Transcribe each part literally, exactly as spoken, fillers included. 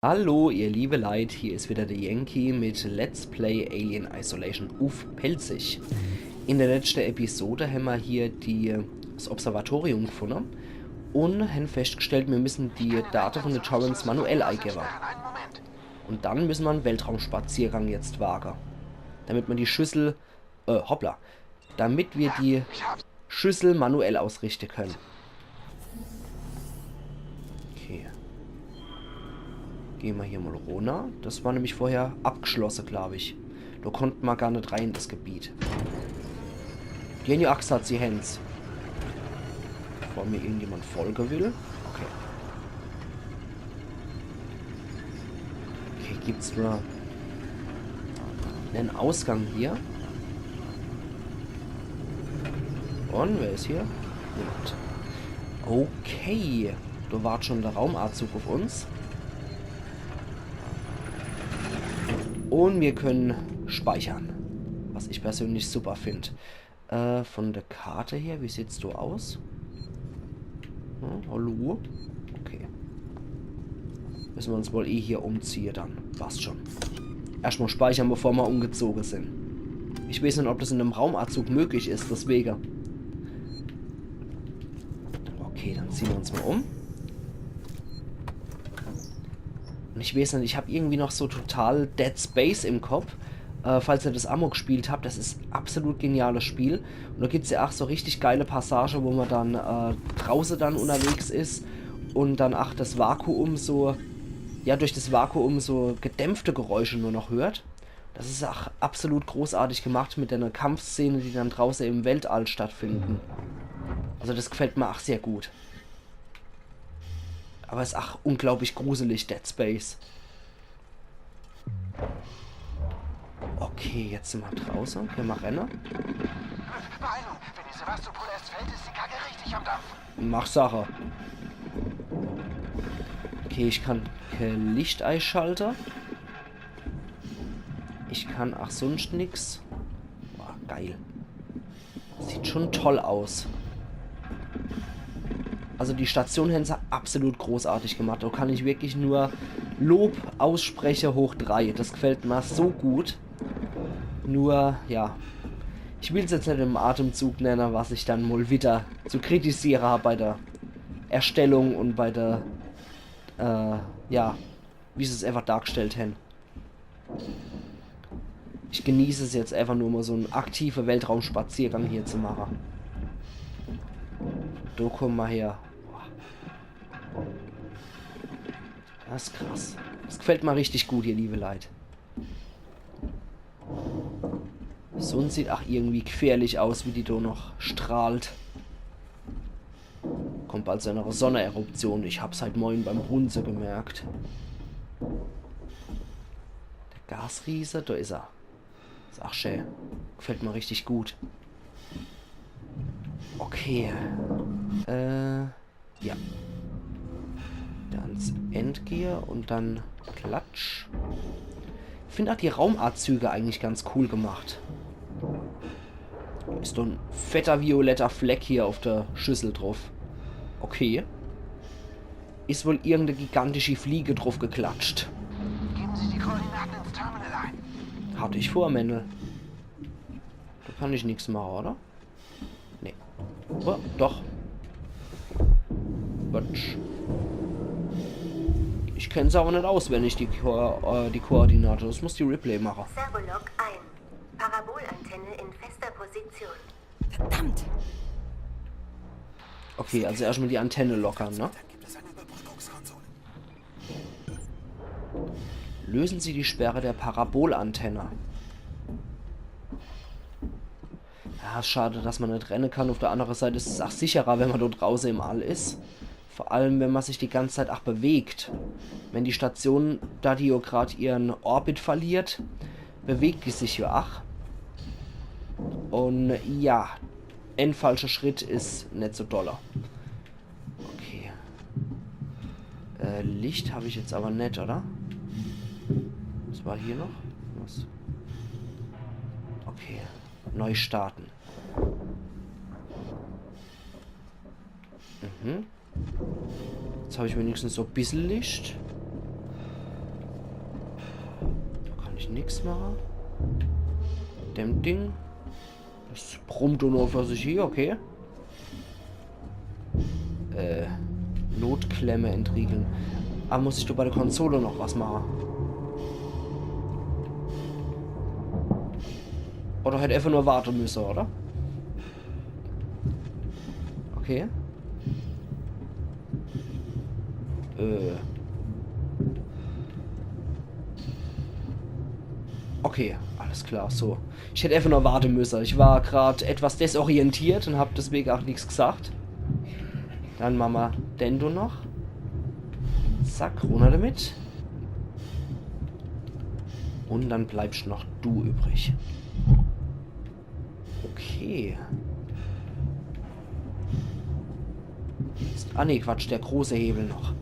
Hallo, ihr liebe Leit, hier is wieder de Yankee mit Let's Play Alien Isolation uff Pälzisch. In de letschte Episode hämmer hier die, das Observatorium gefunne un hän feschtgestellt, mir missen die Date vun de Torrens manuell eigewwe. Un dann missen mer en Weltraumspaziergang jetzt wage, damit mer die Schüssel, äh, hoppla, damit mer die Schüssel manuell ausrichte kenne. Okay. Geh mer hier mol runner. Das war nämlich vorher abgeschlosse, glaub ich. Do konnt mer gar net rein in das Gebiet. Die hän jo ach gsaat, sie hän's. Bevor mir irgendjemand folge will. Okay. Okay, gibt's nur en Ausgang hier? Un wer is hier? Niemand. Okay. Do wart schun de Raumanzug uff uns. Un mir kenne speichere. Was ich persönlich super find. Äh, vun de Karte her, wie sieht's do aus? Hm, hallo? Okay. Missen mer uns wohl eh hier umziehe dann. Passt schun. Erscht mol speichere, bevor mer umgezoge sin. Ich weeß net, ob das in dem Raumanzug möglich is, deswege. Okay, dann ziehe mer uns mol um. Un ich weeß net, ich hab irgendwie noch so total Dead Space im Kopp. Äh, falls ihr das emol gespielt habt, das is absolut geniales Spiel. Un do gibt's jo ach so richtig geile Passage, wo mer dann, äh, drauße dann unnerwegs is un dann ach das Vakuum so, ja, durch das Vakuum so gedämpfte Geräusche nur noch hört. Das is ach absolut großartig gemacht mit de Kampfszene, die dann drauße im Weltall stattfinden. Also das gefällt mer ach sehr gut. Awwer is ach unglaublich gruselig, Dead Space. Okay, jetzt sin mer drauße. Kenne mer renne? Beeilung, wenn die Sevastopol erst fällt, is die Kacke richtig am Dampfen. Mach Sache. Okay, ich kann kee Licht eischalte. Ich kann ach sunscht nix. Boah, geil. Sieht schun toll aus. Also die Station hän se absolut großartig gemacht. Do kann ich wirklich nur Lob ausspreche hoch drei. Das gefällt mer so gut. Nur, ja. Ich will's jetzt net im Atemzug nenne, was ich dann mol wieder zu kritisiere hab bei de Erstellung un bei de, äh, ja, wie se's einfach dargestellt hän. Ich genieß es jetzt einfach nur mol so en aktive Weltraumspaziergang hier zu mache. Do kumm mol her. Das is krass. Das gefällt mer richtig gut hier, liebe Leit. Sunn sieht ach irgendwie gefährlich aus, wie die do noch strahlt. Kommt bald zu enere Sonneeruption. Ich hab's heit Morge beim Brunze gemerkt. De Gasriese, do is er. Is ach schä. Gefällt mer richtig gut. Okay. Äh, ja. Dann ins Endgear un dann klatsch. Find ach die Raumanzüge eigentlich ganz cool gemacht. Is so en fetter violetter Fleck hier uff de Schüssel druff. Okay. Is wohl irgend e gigantischi Fliege druff geklatscht. Geben Sie die Koordinaten ins Terminal ein. Hatt ich vor, Männel. Do kann ich nix mache, oder? Nee. Oh, doch. Quatsch. Ich kenn se awwer net auswendig, die, Ko äh, die Koordinate. Das muss die Ripley mache. Servolog ein. Parabolantenne in fester Position. Verdammt! Okay, also erschtmol die Antenne lockere, ne? Lösen Sie die Sperre der Parabolantenne. Ja, schade, dass mer net renne kann. Uff de annere Seit is es ach sicherer, wenn mer do drauße im All is. Vor allem, wenn mer sich die ganz Zeit ach bewegt. Wenn die Station, do die jo grad ihren Orbit verliert, bewegt die sich jo ach. Un ja, en falscher Schritt is net so dolle. Okay. Äh, Licht hab ich jetzt awwer net, oder? Was war hier noch? Was? Okay. Neu starten. Mhm. Jetzt hab ich wenigstens so bissel Licht. Ich nix mache. Dem Ding. Das brummt nur vor sich hier, okay. Äh, Notklemme entriegeln. Ah, muss ich do bei der Konsole noch was mache? Oder hätt einfach nur warte müsse, oder? Okay. Äh. Okay, alles klar, so. Ich hätt einfach nur warte müsse. Ich war grad etwas desorientiert und hab deswege auch nix gesagt. Dann mache mer den do noch. Zack, runner damit. Und dann bleibst noch du übrig. Okay. Jetzt, ah nee, Quatsch, der große Hebel noch.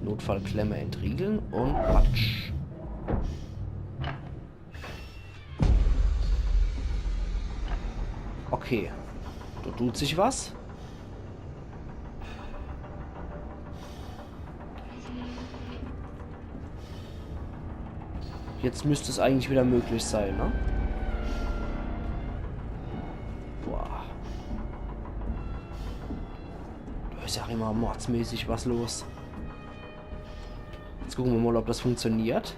Notfallklemme entriegeln und patsch. Okay. Do tut sich was. Jetzt müsst es eigentlich wieder möglich sein, ne? Boah. Do is ja immer mordsmäßig was los. Jetzt gucke mer mal, ob das funktioniert.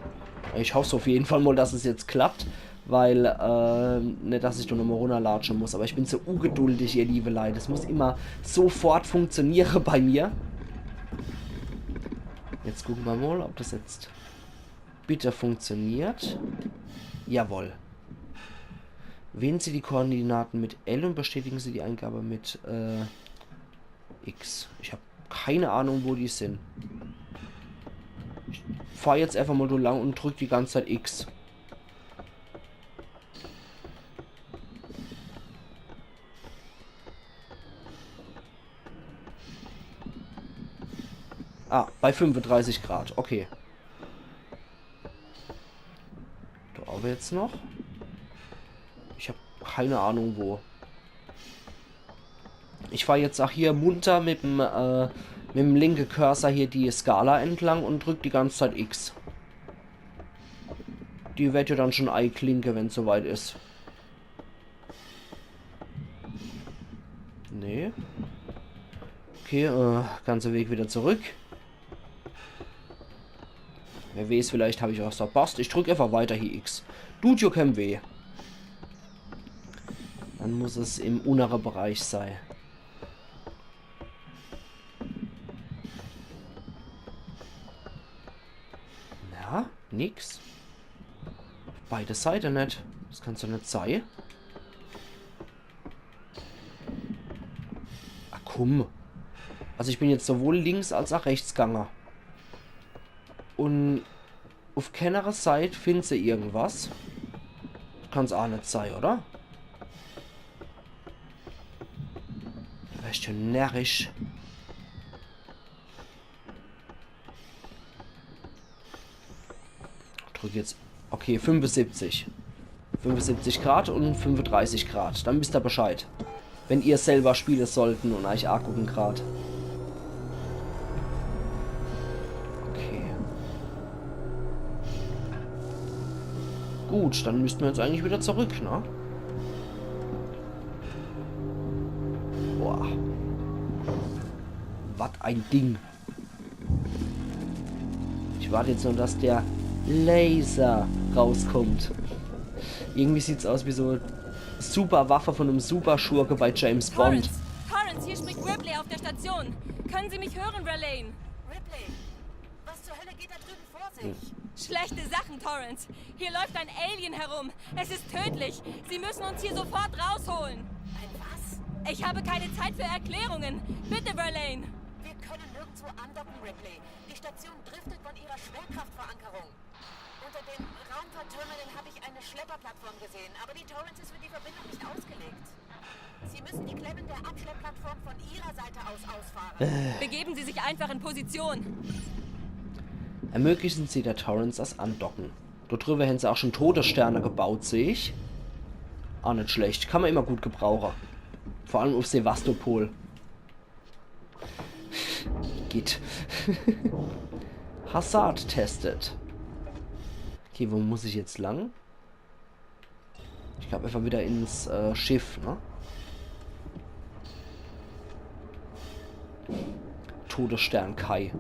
Ich hoff's auf jeden Fall mal, dass es jetzt klappt, weil, äh, net, dass ich do nochmal runnerlatsche muss. Aber ich bin so ungeduldig, ihr liebe Leit. Es muss immer sofort funktioniere bei mir. Jetzt gucke mer mal, ob das jetzt bitte funktioniert. Jawohl. Wählen Sie die Koordinaten mit L und bestätigen Sie die Eingabe mit, äh, X. Ich hab keine Ahnung, wo die sind. Ich fahr jetzt einfach mal do lang und drück die ganze Zeit X. Ah, bei fünfunddreißig Grad, okay. Do hawwe mer jetzt noch. Ich hab keine Ahnung wo. Ich fahr jetzt auch hier munter mit dem, äh, mit dem linke Cursor hier die Skala entlang und drück die ganze Zeit X. Die werd ja dann schon eiklinke, wenn's soweit is. Nee. Okay, äh, ganze Weg wieder zurück. Wer weeß, vielleicht hab ich was verpasst. Ich drück einfach weiter hier X. Tut jo kein weh. Dann muss es im unnere Bereich sei. Na, nix. Beide Seite net. Das kann's doch net sei. Ah, kumm. Also ich bin jetzt sowohl links als auch rechts gange. Und uf kennere Seit find se irgendwas. Kann's auch net sei, oder? Wär ich schon närrisch. Drück jetzt. Okay, fünfundsiebzig. Fünfundsiebzig Grad und fünfunddreißig Grad. Dann wisst er Bescheid. Wenn ihr selber spiele sollten und euch angucken grad. Okay. Gut, dann müssten wir jetzt eigentlich wieder zurück, ne? Boah. Was ein Ding. Ich warte jetzt nur, dass der Laser rauskommt. Irgendwie sieht's aus wie so Superwaffe von einem Superschurke bei James Bond. Torrance! Torrance, hier spricht Ripley auf der Station. Können Sie mich hören, Verlaine? Ripley, was zur Hölle geht da drüben vor sich? Schlechte Sachen, Torrance. Hier läuft ein Alien herum. Es ist tödlich. Sie müssen uns hier sofort rausholen. Ein was? Ich habe keine Zeit für Erklärungen. Bitte, Verlaine. Wir können nirgendwo andocken, Ripley. Die Station driftet von ihrer Schwerkraftverankerung. Unter den Raumfahrtterminalen habe ich eine Schlepperplattform gesehen, aber die Torrance ist für die Verbindung nicht ausgelegt. Sie müssen die Klemmen der Abschleppplattform von Ihrer Seite aus ausfahren. Begeben Sie sich einfach in Position. Ermöglichen Sie der Torrance das Andocken. Dort drüber haben sie auch schon Todessterne gebaut, sehe ich. Auch nicht schlecht. Kann man immer gut gebrauchen. Vor allem auf Sevastopol. Geht. Hazard testet. Okay, wo muss ich jetzt lang? Ich glaab, einfach wieder ins, äh, Schiff, ne? Todesstern Kai.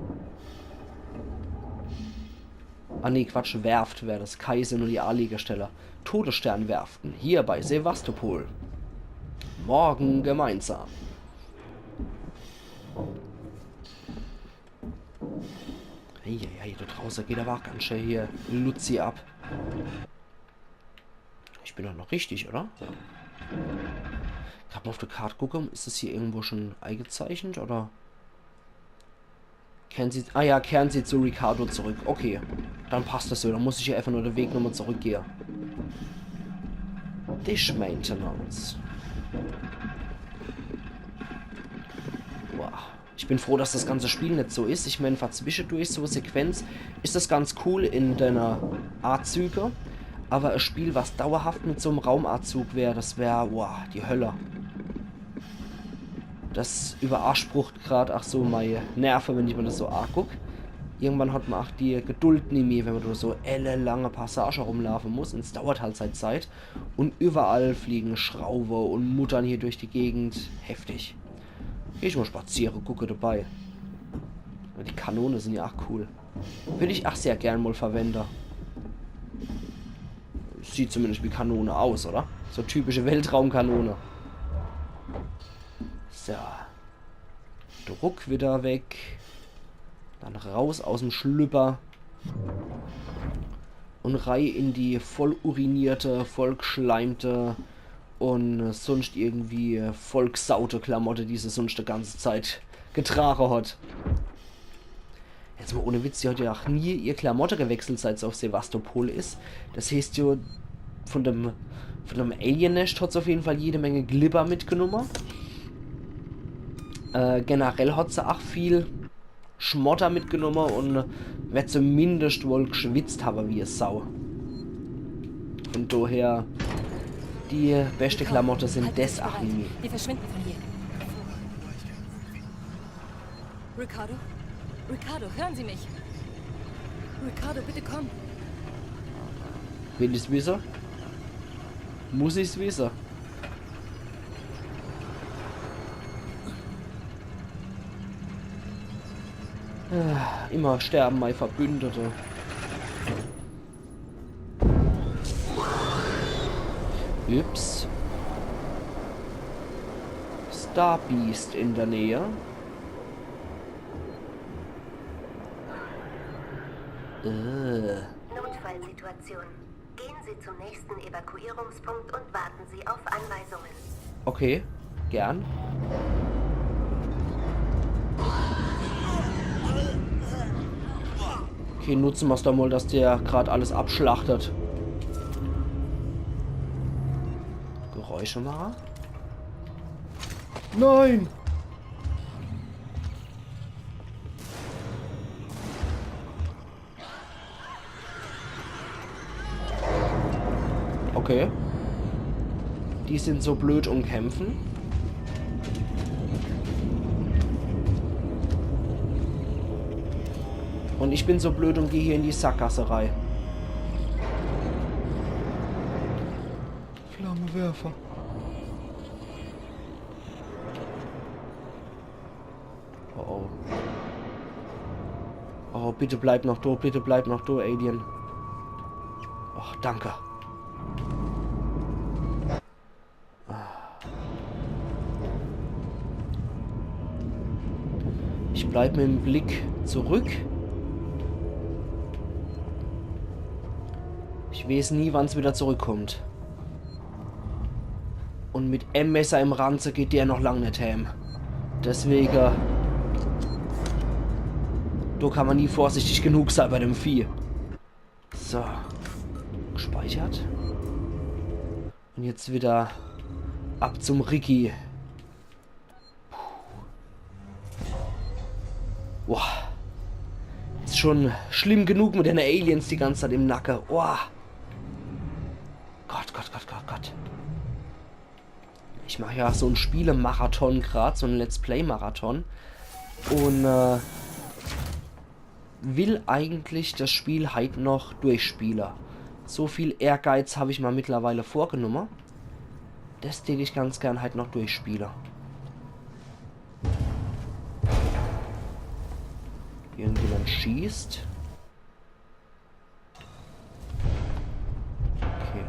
Ah, nee, Quatsch, Werft wär das. Kai is ja nur die Anlegestelle. Todessternwerften, hier bei Sevastopol. Morgen gemeinsam. Eieiei, do drauße geht awwer ach ganz schää hier Luzi ab. Ich bin doch noch richtig, oder? Ja. Grad mol uff de Kart gucke, is das hier irgendwo schon eigezeichnet, oder? Kehren Sie, ah ja, kehren Sie zu Ricardo zurück. Okay, dann passt das so. Dann muss ich hier einfach nur de Weg nochmol zurückgehe. Dish Maintenance. Boah. Ich bin froh, dass das ganze Spiel net so is. Ich mein, verzwischedurch so Sequenz is das ganz cool in deiner Anzüge. Awwer e Spiel, was dauerhaft mit so'm Raumanzug wär, das wär, boah, die Hölle. Das überansprucht grad ach so mei Nerve, wenn ich mer das so anguck. Irgendwann hat mer ach die Geduld nimmi, wenn mer durch so ellelange Passage rumlaufe muss. Un es dauert halt sei Zeit. Un überall fliegen Schrauwe un muttern hier durch die Gegend. Heftig. Geh ich mol spaziere, gucke dabei. Die Kanone sin ja ach cool. Würd ich ach sehr gern mol verwende. Sieht zumindest wie Kanone aus, oder? So typische Weltraumkanone. So. Druck wieder weg. Dann raus aus'm Schlüpper. Un rei in die voll urinierte, voll gschleimte un sunscht irgendwie voll gsaute Klamotte, die se sunscht die ganze Zeit getrage hat. Jetzt mol ohne Witz, die hat ja ach nie ihr Klamotte gewechselt, seit se uff Sevastopol is. Das heeßt jo, von dem, von dem Alien-Nescht hat se uff jeden Fall jede Menge Glibber mitgenumme. Äh, generell hat se ach viel Schmotter mitgenumme un werd zumindest wohl gschwitzt hawwe wie e Sau. Von daher, die beschte Klamotte sin des ach nie. Wir verschwinden von hier. Ricardo? Ricardo, hören Sie mich? Ricardo, bitte komm. Will ich's wisse? Muss ich's wisse? Ah, immer sterben mei Verbündete. Ups. Star Beast in der Nähe. Äh. Notfallsituation. Gehen Sie zum nächsten Evakuierungspunkt und warten Sie auf Anweisungen. Okay, gern. Okay, nutze mer's doch mol, dass der grad alles abschlachtet. Geräusche mache? Nein! Okay. Die sin so blöd un kämpfen. Un ich bin so blöd un geh hier in die Sackgasse rei. Flammenwerfer. Oh oh. Oh, bitte bleib noch do, bitte bleib noch do, Alien. Oh, danke. Ich bleib mit em Blick zurück. Ich weeß nie, wann's wieder zurückkommt. Un mit em Messer im Ranze geht der noch lang net heem. Deswege, do kann mer nie vorsichtig genug sei bei dem Vieh. So. Gespeichert. Un jetzt wieder ab zum Ricky. Boah. Is schon schlimm genug mit dene Aliens die ganze Zeit im Nacke. Boah. Gott, Gott, Gott, Gott, Gott. Ich mach ja so en Spielemarathon grad, so en Let's-Play-Marathon. Un, äh, will eigentlich das Spiel heit noch durchspiele. So viel Ehrgeiz hab ich mir mittlerweile vorgenumme. Das tät ich ganz gern heit noch durchspiele. Irgendjemand schießt. Okay.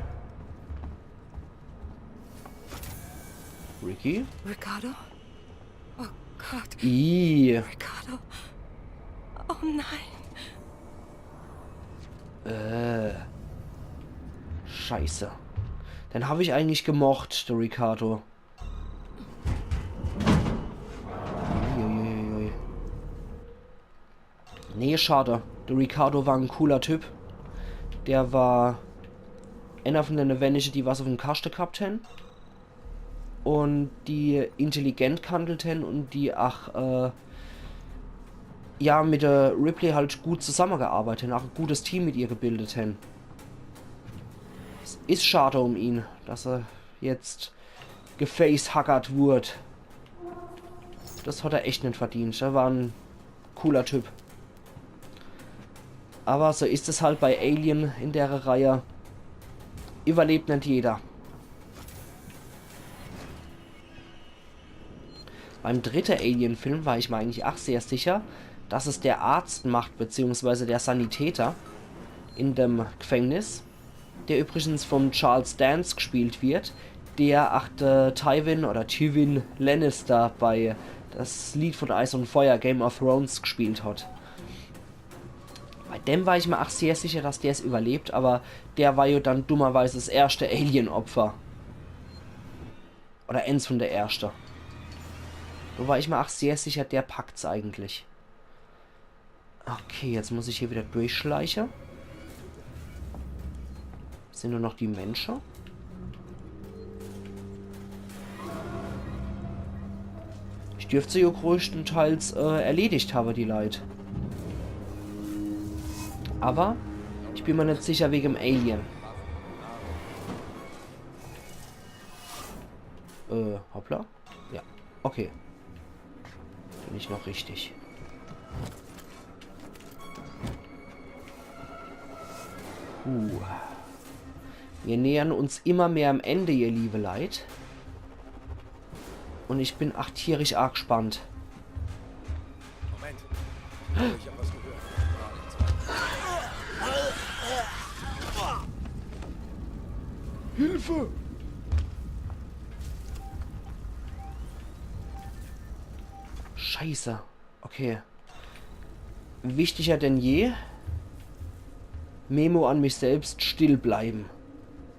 Ricky? Ricardo? Oh Gott. Ih. Ricardo. Oh nein. Äh. Scheiße. Den hab ich eigentlich gemocht, de Ricardo. Uiuiuiui. Nee, schade. De Ricardo war en cooler Typ. Der war einer von dene wenige, die was uff'm Kaschte gehabt hän. Un die intelligent gehandelt hän un die, ach, äh, ja, mit de Ripley halt gut zusammegearbeit hän, ach e gutes Team mit ihr gebildet hän. Es is schade um ihn, dass er jetzt gefacehackert wurd. Das hat er echt net verdient. Er war en cooler Typ. Aber so is es halt bei Alien in dere Reihe. Überlebt net jeder. Beim dritte Alien-Film war ich mir eigentlich ach sehr sicher, dass es der Arzt macht, beziehungsweise der Sanitäter in dem Gefängnis, der übrigens vom Charles Dance gespielt wird, der ach de Tywin oder Tywin Lannister bei das Lied von Eis und Feuer, Game of Thrones, gespielt hat. Bei dem war ich mir ach sehr sicher, dass der's überlebt, aber der war ja dann dummerweise das erschte Alien-Opfer. Oder ens von de erschte. Do war ich mir ach sehr sicher, der packt's eigentlich. Okay, jetzt muss ich hier wieder durchschleiche. Sind nur noch die Mensche. Ich dürft se ja größtenteils, äh, erledigt habe, die Leit. Aber ich bin mir net sicher wegem Alien. Äh, hoppla. Ja, okay. Bin ich noch richtig. Uh. Wir nähern uns immer mehr am Ende, ihr liebe Leit. Und ich bin ach tierisch arg gespannt. Moment. Ich hab was gehört. Hilfe! Scheiße. Okay. Wichtiger denn je. Memo an mich selbst, still bleiben.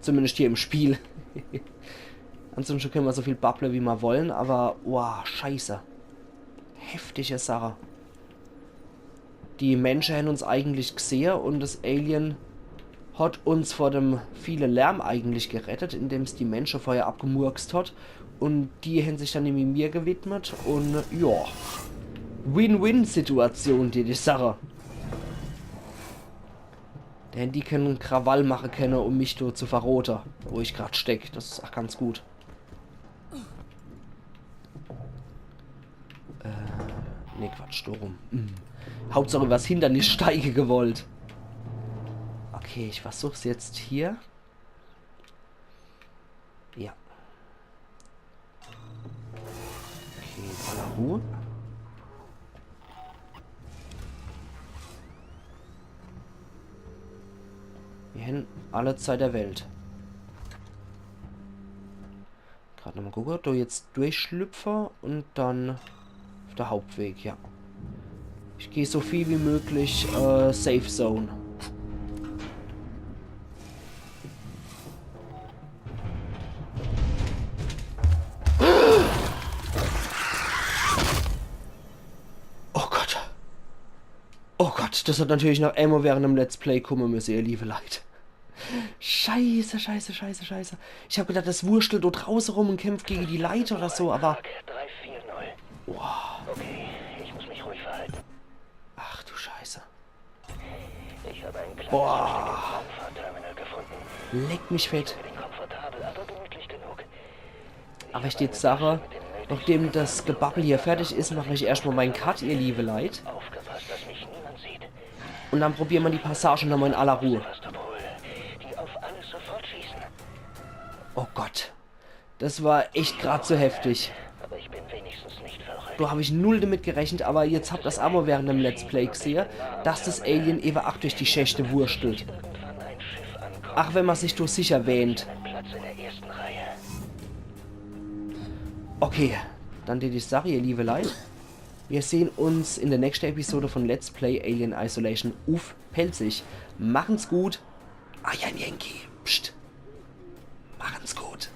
Zumindest hier im Spiel. Ansonsten können wir so viel babble, wie wir wollen, aber, wow, scheiße. Heftige Sache. Die Mensche hän uns eigentlich gsehe und das Alien hat uns vor dem viele Lärm eigentlich gerettet, indem's die Mensche vorher abgemurkst hat. Und die hän sich dann irgendwie mir gewidmet und, ja. Win-Win-Situation, die, die Sache. Denn die können Krawall mache kenne, um mich do zu verrote, wo ich grad steck. Das is ach ganz gut. Äh, nee, Quatsch, do rum. Hm. Hauptsache übers Hindernis steige gewollt. Okay, ich versuch's jetzt hier. Ja. Okay, Balleruhe. Wir hän alle Zeit der Welt. Grad nochmal gucke, do jetzt durchschlüpfe und dann uff de Hauptweg, ja. Ich geh so viel wie möglich, äh, Safe Zone. Oh Gott. Oh Gott, das hat natürlich noch emol während dem Let's Play kumme müsse, ihr liebe Leit. Scheiße, scheiße, scheiße, scheiße. Ich hab gedacht, das wurschtelt do drauße rum und kämpft gege die Leit oder so, aber Drei vier null. Boah. Okay, ich muss mich ruhig verhalten. Ach du Scheiße. Ich habe ein kleines Boah. Raumfahrtterminal gefunden. Leck mich fett. Bin komfortabel, aber gemütlich genug. Aber ich jetzt sage, nachdem das Gebabbel hier fertig is, mach ich erscht mal mein Cut, ihr liebe Leit. Aufgepasst, dass mich niemand Und dann probiere mer die Passage nochmal in aller Ruhe. Sebastopol, die auf alles sofort schießen. Oh Gott. Das war echt grad so heftig. Aber ich bin wenigstens nicht verrückt. Do hab ich null damit gerechnet, aber jetzt hab das aa mol während dem Let's Play gesehe, dass das Alien ewe aa durch die Schächte wurschtelt. Irgendwann ein Schiff ankommt, Ach, wenn mer sich do sicher wähnt. einen Platz in der ersten Reihe. Okay, dann die Sache, ihr liebe Leit. Wir sehen uns in der nächsten Episode von Let's Play Alien Isolation uff Pälzisch. Machen's gut. Euer Yankee. Psst. Machen's gut.